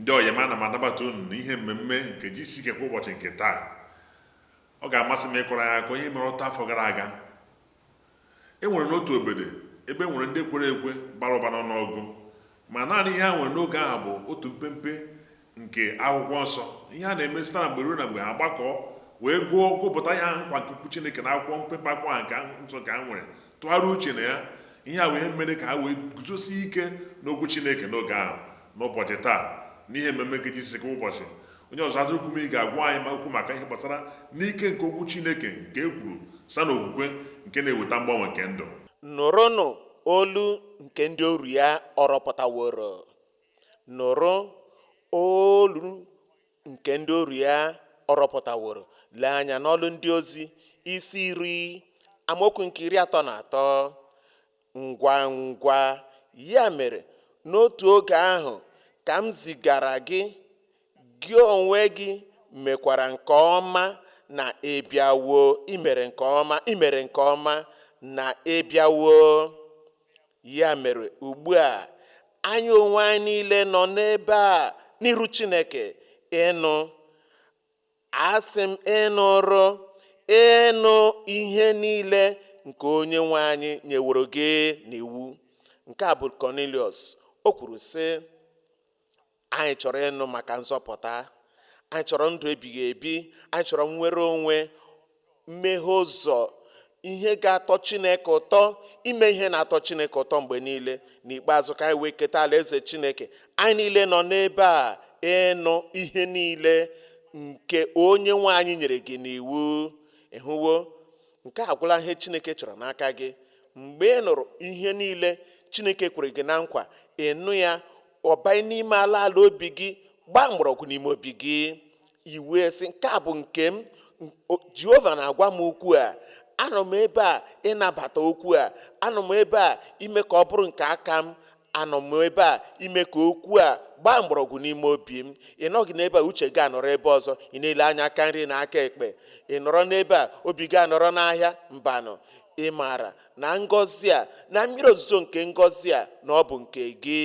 Ndị ọyị m, ana m anabata unu n'ihe mmemme nke GCK kwa ụbọchị nke taa. Ọ ga-amasị m ịkọrọ ya akọ ihe mere ọtụtụ afọ gara aga. E nwere n'otu obodo ebe e nwere ndị kwere ekwe bara ụba n'ọnụọgụ, ma naanị ihe ha nwere n'oge ahụ bụ otu mpempe nke akwụkwọ nsọ. Ihe a na-eme site na mgbe ruo na mgbe, ha gbakọọ wee gụọ, gụpụta ihe ahụ, nkwa nke okwu Chineke na akwụkwọ, mpempe akwụkwọ ahụ nke nsọ ka ha nwere, tụgharịa uche na ya. Ihe a wee mere ka ha wee guzosie ike n'okwu Chineke n'oge ahụ. N'ụbọchị taa, n'ihe mmemme nke GCK ụbọchị, onye ọzụzụ atụrụ Kumuyi ga-agwa anyị ma okwu maka ihe gbasara n'ike nke okwu Chineke nke e kwuru sa n'okwukwe, nke na-eweta mgbanwe nke ndụ. Nụrụnụ olu nke ndị oru ya ọ rọpụtaworo. Nụrụ olu nke ndị oru ya ọ rọpụtaworo. Lee anya n'Ọlụ Ndị Ozi isi 10, amaokwu nke 33. Ngwa ngwa, ya mere, n'otu oge ahụ ka m zigara gị, gị onwe gị mekwara nke ọma na ịbịawo. Imere nke ọma, imere nke ọma na ịbịawo. Ya mere ugbu a, anyị onwe anyị niile nọ n'ebe a n'iru Chineke ịnụ, asị m, ịnụrụ, ịnụ ihe niile nke onye nwe anyị nyeworo gị n'iwu. Nke a bụ Cornelius. O kwuru sị, anyị chọrọ ịnụ maka nzọpụta, anyị chọrọ ndụ ebighị ebi, anyị chọrọ nnwere onwe, mmeghe ụzọ, ihe ga-atọ Chineke ụtọ, ime ihe na-atọ Chineke ụtọ mgbe niile. N'ikpeazụ, ka anyị wee keta alaeze Chineke. Anyị niile nọ n'ebe a ịnụ ihe niile nke onye nwe anyị nyere gị n'iwu. Ịhụwo, nke a gwụla ihe Chineke chọrọ n'aka gị. Mgbe ị nụrụ ihe niile Chineke kwere gị na nkwa, ịnụ ya, ọ banye n'ime ala ala obi gị, gbaa mgbọrọgwụ n'ime obi gị, iwe sị, nke a bụ nke m. Jehova na-agwa m okwu a. Anọ m ebe a ịnabata okwu a. Anọ m ebe a ime ka ọ bụrụ nke aka m. Anọ m ebe a ime ka okwu a gbaa mgbọrọgwụ n'ime obi m. Ị nọghị n'ebe a uche gị anọrọ ebe ọzọ, ị na-ele anya aka nri na aka ekpe. Ị nọrọ n'ebe a, obi gị anọrọ n'ahịa. Mbanụ, ị maara na ngọzi a, na mmiri ozuzo nke ngọzi a, na ọ bụ nke gị,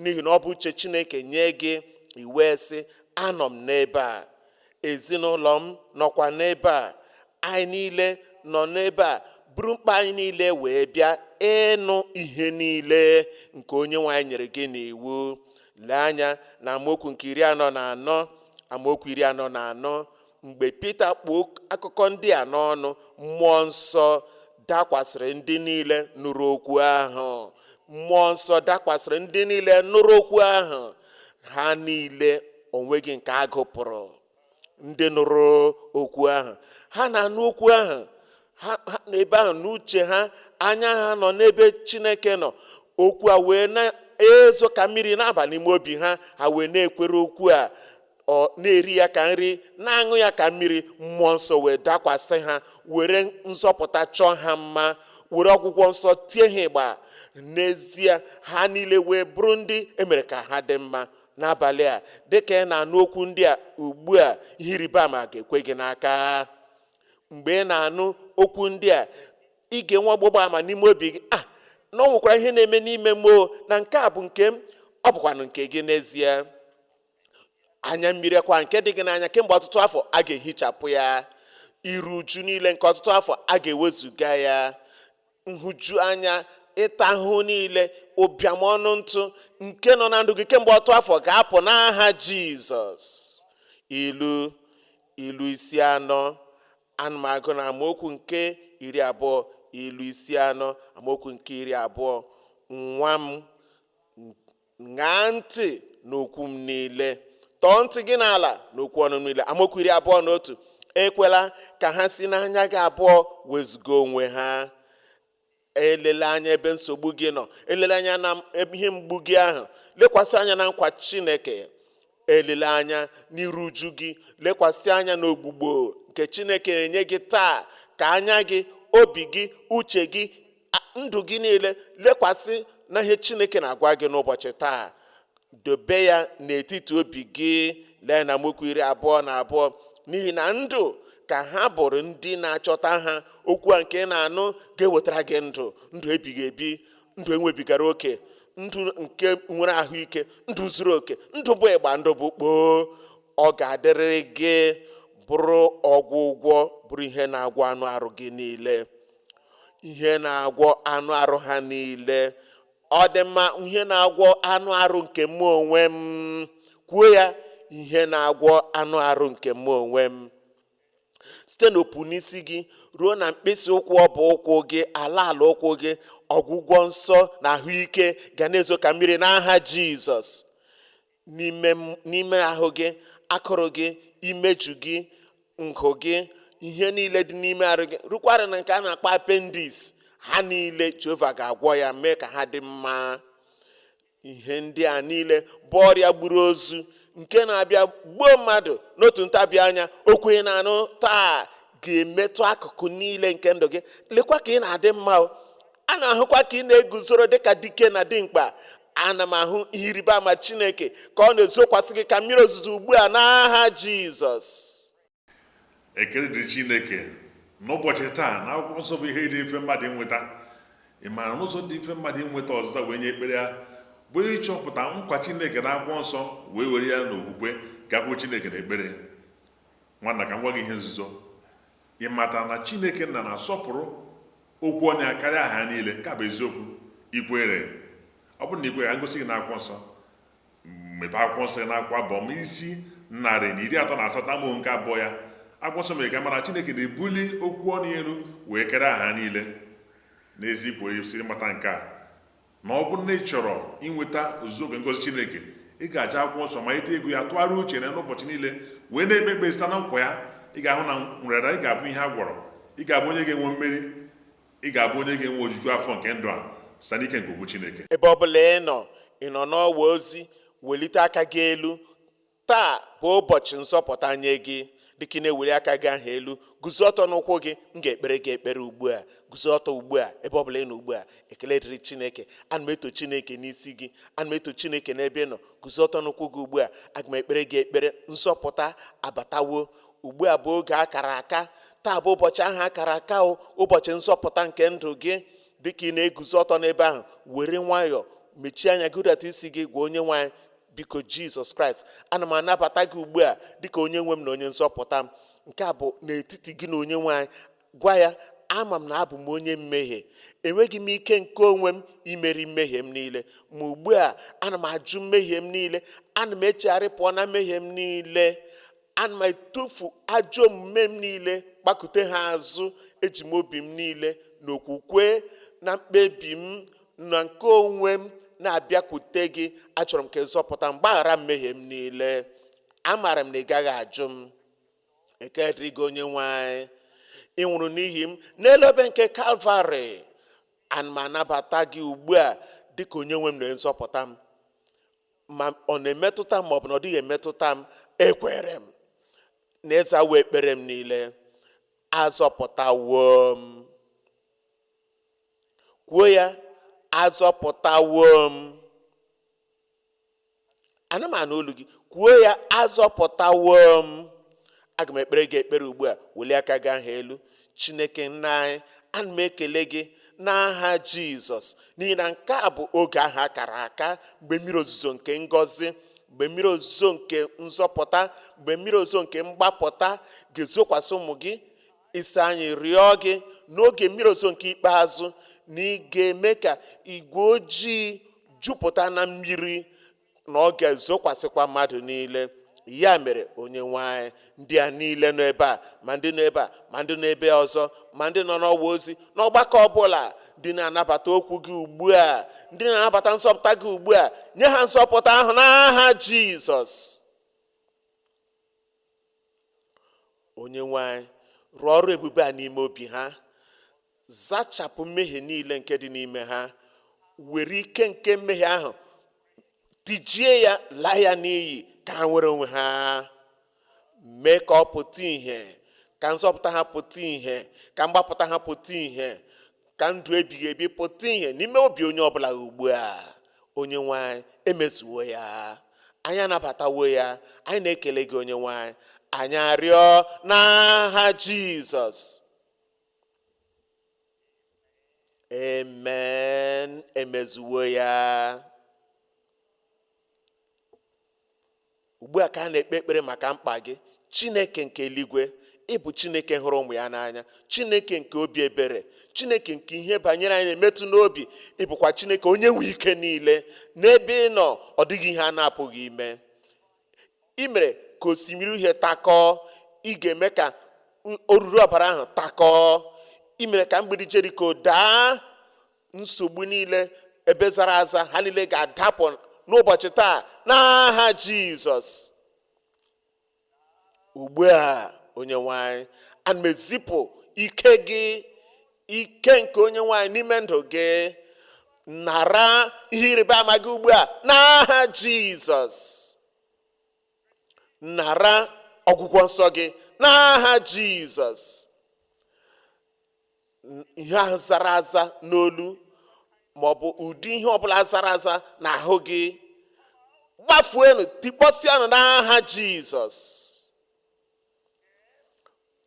n'ihi na ọ bụ uche Chineke nye gị. Iwe sị, anọ m n'ebe a, ezinụlọ m nọkwa n'ebe a, anyị niile nọ n'ebe a, buru mkpa anyị niile wee bịa ịnụ ihe niile nke onye nwe anyị nyere gị n'iwu. Lee anya na amaokwu nke 44, amaokwu 44. Mgbe Pita kpuo akụkọ ndị a n'ọnụ, mmụọ nsọ dakwasịrị ndị niile nụrụ okwu ahụ. Mmụọ nsọ dakwasịrị ndị niile nụrụ okwu ahụ. Ha niile, onweghị nke agụpụrụ. Ndị nụrụ okwu ahụ, ha na-anụ okwu ahụ, ha n'ebe ahụ n'uche ha, anya ha nọ n'ebe Chineke nọ. Okwu a wee na-ezo ka mmiri na-aba n'ime obi ha. Ha wee na-ekwere okwu a, ọ na-eri ya ka nri, na-aṅụ ya ka mmiri. Mmụọ nsọ wee dakwasị ha, were nzọpụta chọọ ha mma, were ọgwụgwọ nsọ tie ha ịgba. N'ezie, ha niile wee bụrụ ndị emere ka ha dị mma. N'abalị a, dịka ị na-anụ okwu ndị a ugbu a, ihe ịrịba ama ga-ekwe gị n'aka. Mgbe ị na-anụ okwu ndị a, ị ga-enwe ọgbụgba ama n'ime obi gị, a na ọ nwekwara ihe na-eme n'ime m o, na nke a bụ nke m, ọ bụkwanụ nke gị n'ezie. Anya mmiri kwa nke dị gị n'anya kemgbe ọtụtụ afọ, a ga-ehichapụ ya. Iru uju niile nke ọtụtụ afọ, a ga-ewezuga ya. Nhụju anya, ịta ahụhụ niile, ụbịam ọnụ ntụ nke nọ na ndụ gị kemgbe ọtụtụ afọ ga-apụ n'aha Jizọs. Ilu isi 4, anụmagụ na amaokwu nke 20. Ilu isi 4, amaokwu nke 20. Nwa m, ṅaa ntị n'okwu m niile, tọọ ntị gị n'ala n'okwu ọnụ m niile. Amaokwu 21. Ekwela ka ha si n'anya gị abụọ wezụga onwe ha. Elela anya ebe nsogbu gị nọ, elela anya na ihe mgbu gị ahụ, lekwasị anya na nkwa Chineke. Elela anya n'iru uju gị, lekwasị anya n'ogbugbo nke Chineke na-enye gị taa. Ka anya gị, obi gị, uche gị, ndụ gị niile lekwasị na ihe Chineke na-agwa gị n'ụbọchị taa. Dobe ya n'etiti obi gị. Lee na amaokwu 22. N'ihi na ndụ ka ha bụrụ ndị na-achọta ha. Okwu a nke ị na-anụ ga-ewetara gị ndụ, ndụ ebighị ebi, ndụ enwebigara oke. Ndụ nke nwere ahụike, ndụ zuru oke, ndụ bụ ịgba, ndụ bụ kpoo. Ọ ga-adịrịrị gị bụrụ ọgwụgwọ, bụrụ ihe na-agwọ anụ arụ gị niile, ihe na-agwọ anụ arụ ha niile. Ọ dị mma, ihe na-agwọ anụ arụ nke mụ onwe m. Kwuo ya, ihe na-agwọ anụ arụ nke mụ onwe m. Site n'opu n'isi gị ruo na mkpịsị ụkwụ ọbụ ụkwụ gị, ala ala ụkwụ gị, ọgwụgwọ nsọ na ahụike ga na-ezo ka mmiri n'aha Jizọs. N'ime ahụ gị, akụrụ gị, imeju gị, nkụ gị, ihe niile dị n'ime arụ gị, rukwara na nke a na-akpọ appendix, ha niile Jehova ga-agwọ ya, mee ka ha dị mma. Ihe ndị a niile bụ ọrịa gburu ozu nke na-abịa gbuo mmadụ n'otu ntabi anya. Okwu ị na-anụ taa ga-emetụ akụkụ niile nke ndụ gị. Lekwa ka ị na-adị mma o. A na-ahụkwa ka ị na-eguzoro dịka dike na dimkpa. Ana m ahụ ihe ịrịba ama Chineke ka ọ na-ezokwasị gị ka mmiri ozuzo ugbu a n'aha Jizọs. Ekele dịrị Chineke. N'ụbọchị taa na akwụkwọ nsọ bụ ihe dị mfe mmadụ ịnweta. Ị maara n'ụzọ dị mfe mmadụ ịnweta ọzịza wee nye ekpere ya bụ ịchọpụta nkwa Chineke na akwụkwọ nsọ wee were ya n'okwukwe gakwuo Chineke na ekpere. Nwanna, ka m gwa gị ihe nzuzo. Ị mata na Chineke nna na-asọpụrụ okwu ọnụ ya karịa aha ya niile. Nke a bụ eziokwu. Ikwere? Ọ bụrụ na ikwe, ka ngosi gị n'akwụkwọ nsọ. Mepee akwụkwọ nsọ gị n'akwụkwọ Abụ isi 138, amaokwu nke 2 ya. Akwụkwọ nsọ mere ka mara Chineke na-ebuli okwu ọnụ elu wee karịa aha niile. N'ezi kwesịrị ịmata nke a, na ọ bụrụ na ị chọrọ inweta ozuzu oge ngozi Chineke, ị ga-aja akwụkwọ nsọ, malite ịgụ ya, tụgharịa uche na n'ụbọchị niile, wee na-ekpe ekpere site na nkwa ya. Ị ga-ahụ na nrịara ị ga-abụ ihe a gwọrọ, ị ga-abụ onye ga-enwe mmeri, ị ga-abụ onye ga-enwe ojuju afọ nke ndụ a site n'ike nke okwu Chineke. Ebe ọ bụla ị nọ, ị nọ n'ọwa ozi, welite aka gị elu. Taa bụ ụbọchị nzọpụta nye gị. Dịka ị na-eweli aka gị ahụ elu, guzo ọtọ n'ụkwụ gị. M ga-ekpere gị ekpere ugbu a. Guzo ọtọ ugbu a, ebe ọ bụla ị nọ ugbu a. Ekele dịrị Chineke. Ana m eto Chineke n'isi gị, ana m eto Chineke n'ebe ị nọ. Guzo ọtọ n'ụkwụ gị ugbu a. Aga m ekpere gị ekpere. Nzọpụta abatawo ugbu a, bụ oge akara aka. Taa bụ ụbọchị ahụ akara aka, o ụbọchị nzọpụta nke ndụ gị. Dịka ị na-eguzo ọtọ n'ebe ahụ, were nwayọọ mechie anya gị, hụdata isi gị, gwa onye nwe anyị, biko Jizọs Kraịst, ana m anabata gị ugbu a dịka onye nwe m na onye nzọpụta m. Nke a bụ n'etiti gị na onye nwe anyị. Gwa ya, ama m na abụ m onye mmehie, enweghị m ike nke onwe m imeri mmehie m niile, ma ugbu a ana m ajụ mmehie m niile, ana m echegharị pụọ na mmehie m niile, ana m etufu ajọ omume m niile, gbakute ha azụ. Eji m obi m niile na okwukwe na mkpebi m na nke onwe m na-abịakwute gị. Achọrọ m ka ịzọpụta m, gbaghara mmehie m niile. Amaara m na ị gaghị ajụ m. Ekele dịrị gị, onye nwe anyị. Ị nwụrụ n'ihi m n'elu obe nke Kalvarị. Ana m anabata gị ugbu a dịka onye nwe m na nzọpụta m. Ma ọ na-emetụta m ma ọ bụ na ọ dịghị emetụta m, ekwere m na ịzawo ekpere m niile. Azọpụtawo m. Kwuo ya, azọpụtawo m. Ana m anụ olu gị. Kwuo ya, azọpụtawo m. Aga m ekpere gị ekpere ugbu a. Welie aka gị ahụ elu. Chineke nna anyị, ana m ekele gị n'aha Jizọs, n'ihi na nke a bụ oge ahụ akara aka, mgbe mmiri ozuzo nke ngọzi, mgbe mmiri ozuzo nke nzọpụta, mgbe mmiri ozuzo nke mgbapụta ga-ezokwasị ụmụ gị. Isi anyị rịọ gị n'oge mmiri ozuzo nke ikpeazụ na ị ga-eme ka igwe ojii jupụta na mmiri, na ọ ga-ezokwasịkwa mmadụ niile. Ya mere, onye nwe anyị, ndị a niile nọ ebe a, ma ndị nọ ebe a, ma ndị nọ ebe ọzọ, ma ndị nọ n'ọwa ozi, n'ọgbakọ ọbụla, ndị na-anabata okwu gị ugbu a, ndị na-anabata nzọpụta gị ugbu a, nye ha nzọpụta ahụ n'aha Jizọs. Onye nwe anyị, rụọ ọrụ ebube a n'ime obi ha, zachapụ mmehie niile nke dị n'ime ha, were ike nke mmehie ahụ tijie ya, laa ya n'iyi, ka ha nwere onwe ha. Mee ka ọ pụta ìhè, ka nzọpụta ha pụta ìhè, ka mgbapụta ha pụta ìhè, ka ndụ ebighị ebi pụta ìhè n'ime obi onye ọbụla ugbu a. Onye nwe anyị, emezuwo ya, anyị anabatawo ya, anyị na-ekele gị, onye nwe anyị. Anyị arịọ n'aha Jizọs, amen. Emezuwo ya. Ugbu a ka a na-ekpe ekpere maka mkpa gị. Chineke nke eluigwe, ị bụ Chineke hụrụ ụmụ ya n'anya, Chineke nke obi ebere, Chineke nke ihe banyere anyị na-emetụ n'obi. Ị bụkwa Chineke onye nwe ike niile. N'ebe ị nọ, ọ dịghị ihe a na-apụghị ime. Ị mere ka osimiri uhie takọọ, ị ga-eme ka oruru ọbara ahụ takọọ. Ị mere ka mgbidi Jeriko daa. Nsogbu niile ebe zara aza, ha niile ga-adapụ n'ụbọchị taa n'aha Jizọs. Ugbu a, onye nwanyị, ana m ezipụ ike gị, ike nke onye nwanyị n'ime ndụ gị. Nara ihe ịrịba ama gị ugbu a n'aha Jizọs. Nara ọgwụgwọ nsọ gị n'aha Jizọs. Ihe ahụ zara aza n'olu maọbụ ụdị ihe ọbụla zara aza n'ahụ gị, gbafuenụ, tikpọsịanụ n'aha Jizọs.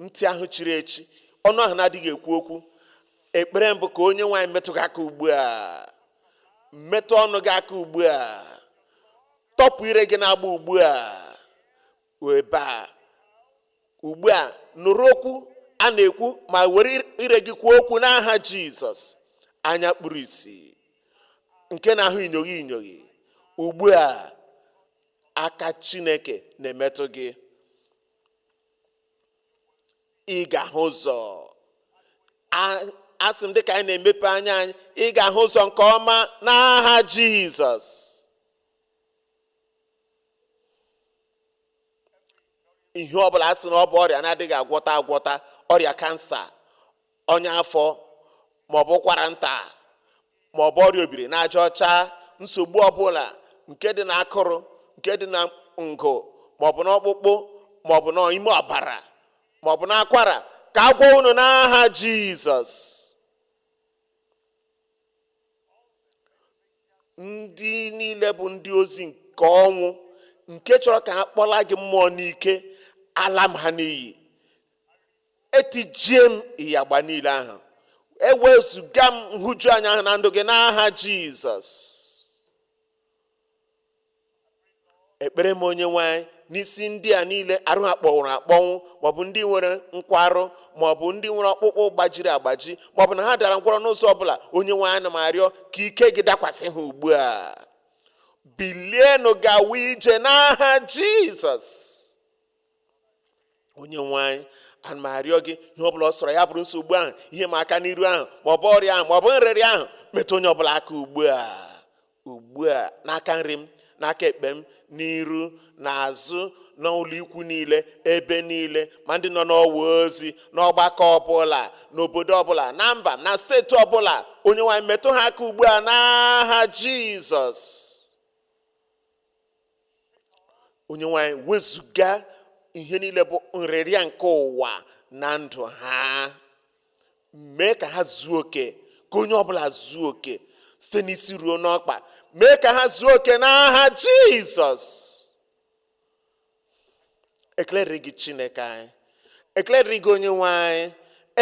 Ntị ahụ chiri echi, ọnụ ahụ na-adịghị ekwu okwu, ekpere mbụ ka onye nwaanyị metụ gị aka ugbu a, metụ ọnụ gị aka ugbu a, tọpụ ire gị na-agba ugbu a. Ebe a ugbu a, nụrụ okwu a na-ekwu ma were ire gị kwuo okwu n'aha Jizọs. Anya kpuru ìsì nke na-ahụ inyoghi inyoghi, ugbu a aka Chineke na-emetụ gị, ị ga-ahụ ụzọ. Asị m, dịka anyị na-emepe anya anyị, ị ga-ahụ ụzọ nke ọma n'aha Jizọs. Ihe ọbụla asị na ọ bụ ọrịa na-adịghị agwọta agwọta, ọrịa kansa, ọnya afọ, maọbụ ụkwara nta, maọbụ ọrịa obiri na aja ọcha, nsogbu ọbụla nke dị n'akụrụ, nke dị na ngụ, maọbụ n'ọkpụkpụ, maọbụ n'ime ọbara, maọbụ n'akwara, ka agwọ unu n'aha Jizọs. Ndị niile bụ ndị ozi nke ọnwụ nke chọrọ ka ha kpọla gị mmụọ n'ike, ala m ha n'iyi. Etijie m ịyagba niile ahụ, ewezuga m nhụju anya ahụ na ndụ gị n'aha Jizọs. Ekpere m onye nwanyị n'isi ndị a niile arụ ha kpọnwụrụ akpọnwụ, maọbụ ndị nwere nkwarụ, maọbụ ndị nwere ọkpụkpụ gbajiri agbaji, maọbụ na ha dara ngwọrọ n'ụzọ ọbụla, onye nwanyị, ana m arịọ ka ike gị dakwasị ha ugbu a. Bilienụ gawa ije n'aha Jizọs. Onye nwanyị, ana m arịọ gị, ihe ọbụla ọ sọrọ ya bụrụ nsogbu ahụ, ihe ma aka n'iru ahụ, maọbụ ọrịa ahụ, maọbụ nrịrị ahụ, metụ onye ọbụla aka ugbu a, ugbu a, n'aka nri m, n'aka ekpe m, n'iru, n'azụ, n'ụlọ ikwu niile, ebe niile, ma ndị nọ n'ọwa ozi, n'ọgbakọ ọbụla, n'obodo ọbụla, na mba, na steeti ọbụla, onye nwanyị metụ ha aka ugbu a n'aha Jizọs. Onye nwanyị, wezuga ihe niile bụ nrịrịa nke ụwa na ndụ ha, mee ka ha zuo oke, ka onye ọbụla zuo oke site n'isi ruo n'ọkpa, mee ka ha zuo oke n'aha Jizọs. Ekele dịrị gị Chineke anyị, ekele dịrị gị onye nwe anyị,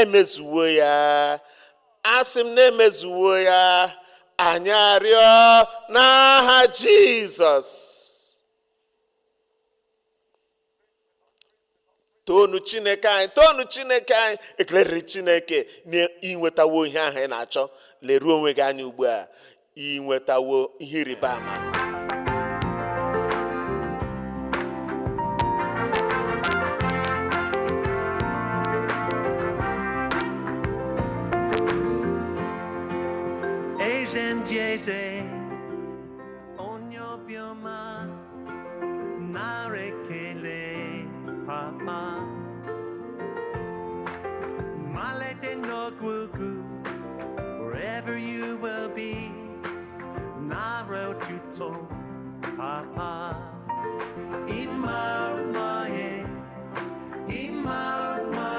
emezuwo ya. Asị m na emezuwo ya. Anyị arịọ n'aha Jizọs. Toonu Chineke anyị, toonu Chineke anyị. Ekele dịrị Chineke na ịnwetawo ihe ahụ ị na-achọ. Leruo onwe gị anya ugbu a, ịnwetawo ihe ịrịba ama. Eze ndị eze, onye obiọma, nara ekele papa. Malite n'ọgwụgwụ, wherever you will be, nara otuto papa. Ịma mma, ịma mma,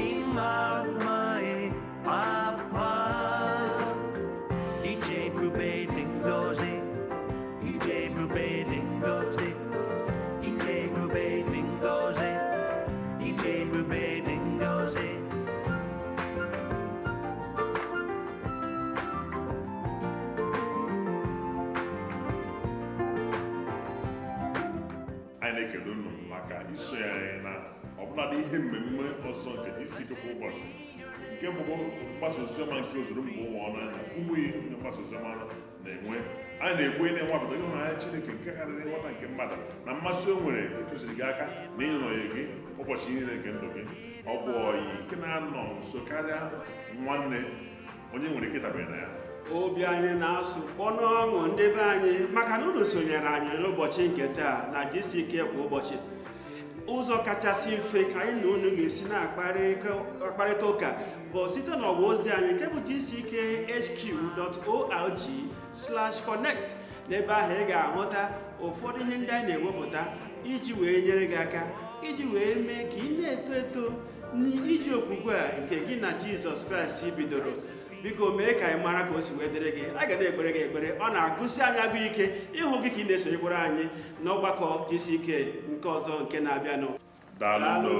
ịma mma, papa. Isonye anyị na ọbụladị ihe mmemme ọzọ nke GCK kwa ụbọchị, nke bụ mgbasa oziọma nke ozuru mba ụwa ọnụ anya ụmụ onye mgbasa oziọma na-enwe. Anyị na-ekwe na-enwapụta ịhụnanya Chineke nke karịrị nghọta nke mmadụ na mmasị o nwere ịtụziri gị aka na ịnọnye gị ụbọchị niile nke ndụ gị. Ọ bụ ọyị nke na-anọ nso karịa nwanne, onye nwere ike ịdabere na ya. Obi anyị na-asụ kpọnụ ọṅụ, ndị be anyị, maka na unu sonyere anyị n'ụbọchị nke taa na GCK kwa ụbọchị. Ụzọ kachasị mfe anyị na unu ga-esi na-akparịta ụka bụ site n'ọwa ozi anyị nke bụ gckhq.org/connect. N'ebe ahụ ị ga-ahụta ụfọdụ ihe ndị anyị na-ewepụta iji wee nyere gị aka, iji wee mee ka ị na-eto eto n'iji okwukwe a nke gị na Jizọs Kraịst bidoro. Biko mee ka anyị mara ka o si wee dịrị gị. A ga na-ekpere gị ekpere. Ọ na-agụsi anyị agụ ike ịhụ gị ka ị na-esonyekwara anyị n'ọgbakọ GCK nke ọzọ nke na-abịanụ. Daalụ. Daalụ.